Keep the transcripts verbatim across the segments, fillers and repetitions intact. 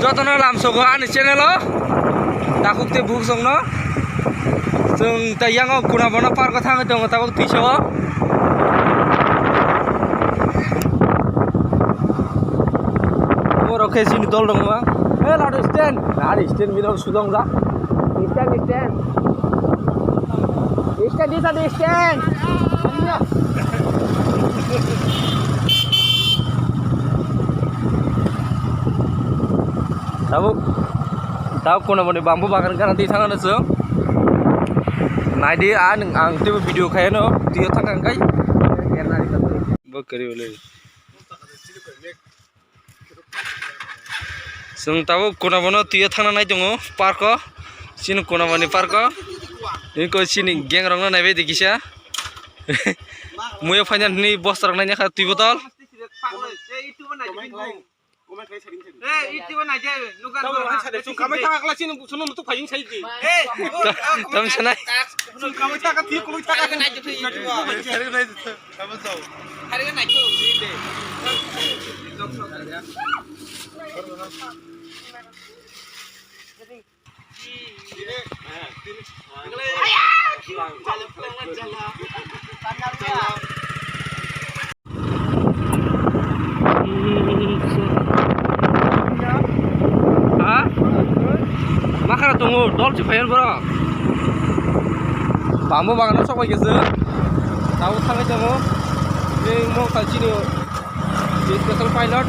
Jotono lamsogo ani channel o. Takhuk tei bukhuk songno. Chwng tei yango kuna bono park o thangwi tongo tabuk twiso o. Borok khe chini dol rok ma. He lado stand. Nari stand mino sudong ja. Stand, stand. Stand, stand, stand. Tabuk, tabuk kuna boni bambu bagan kana di thangano chwng. Naidi a nwng ang teibo video khaiyano twiyo thangkha hwnkhe. Bo kwrwi le. Chwng tabuk kuna bono twiyo thangna nai tongo park o. Chini kuna boni park o. Nini ko chini gang rokno naibai di kisa. Muiyo phaina hwnwi bosta rok naina kha twi botol. Tam sanai. Ha? Ma khara tongo, dol se phayan borok. Bambo bagano sok bai khe se. Tabuk thangwi tongo. Tei mo kha chini. Special pilot.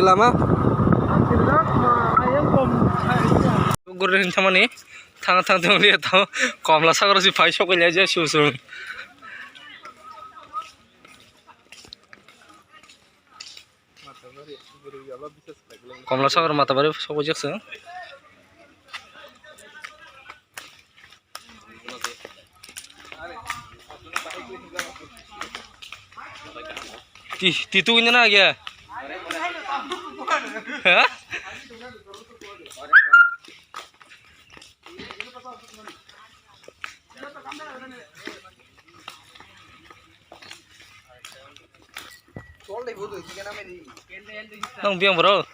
Lama. Gurung hinsamani thang thang thang liya tamo komla sagoro si phai sokya je su su. Komla sagor mata bari sokojak se. Ti, ti tu ini na ya. Hah? Nang biang bro.